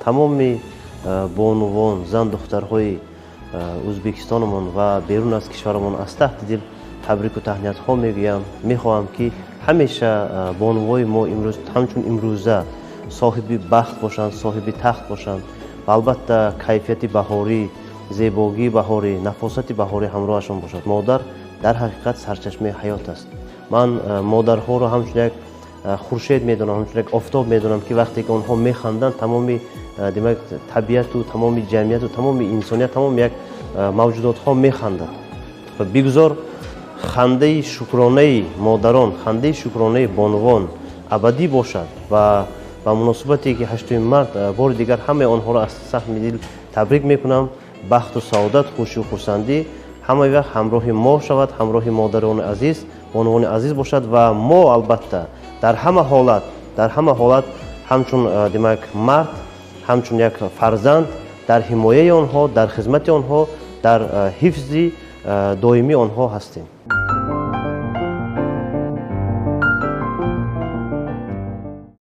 Тамоми бонувон, зан, духтарҳои Ӯзбекистонамон ва берун аз кишварамон аз таҳти дил табрику таҳниятҳо мегӯям. Мехоҳам, ки ҳамеша бонувои мо имрӯз ҳамчун имрӯза соҳиби бахт бошанд, соҳиби тахт бошанд ва, албатта, кайфияти баҳорӣ, зебогии баҳорӣ, нафосати баҳорӣ ҳамроҳашон бошад. Модар дар ҳақиқат сарчашмаи ҳаёт аст. Ман модарҳоро ҳамчун як хуршед медонам, ҳамчун як офтоб медонам, ки вақте ки онҳо механданд, тамоми, демак, табиату тамоми ҷамъияту тамоми инсоният, тамоми як мавҷудотҳо механданд. Ва бигузор хандаи шукронаи модарон, хандаи шукронаи бонувон абадӣ бошад. Ва ба муносибате ки 8 март, бори дигар ҳамаи онҳоро аз саҳми дил табрик мекунам. Бахту саодат, хушию хурсандӣ ҳамаи вақт ҳамроҳи мо шавад, ҳамроҳи модарони азиз, бонувони азиз бошад. Ва мо, албатта, дар ҳама ҳолат, дар ҳама ҳолат ҳамчун, демак, мард, ҳамчун як фарзанд дар ҳимояи онҳо, дар хизмати онҳо, дар ҳифзи доимии онҳо ҳастем.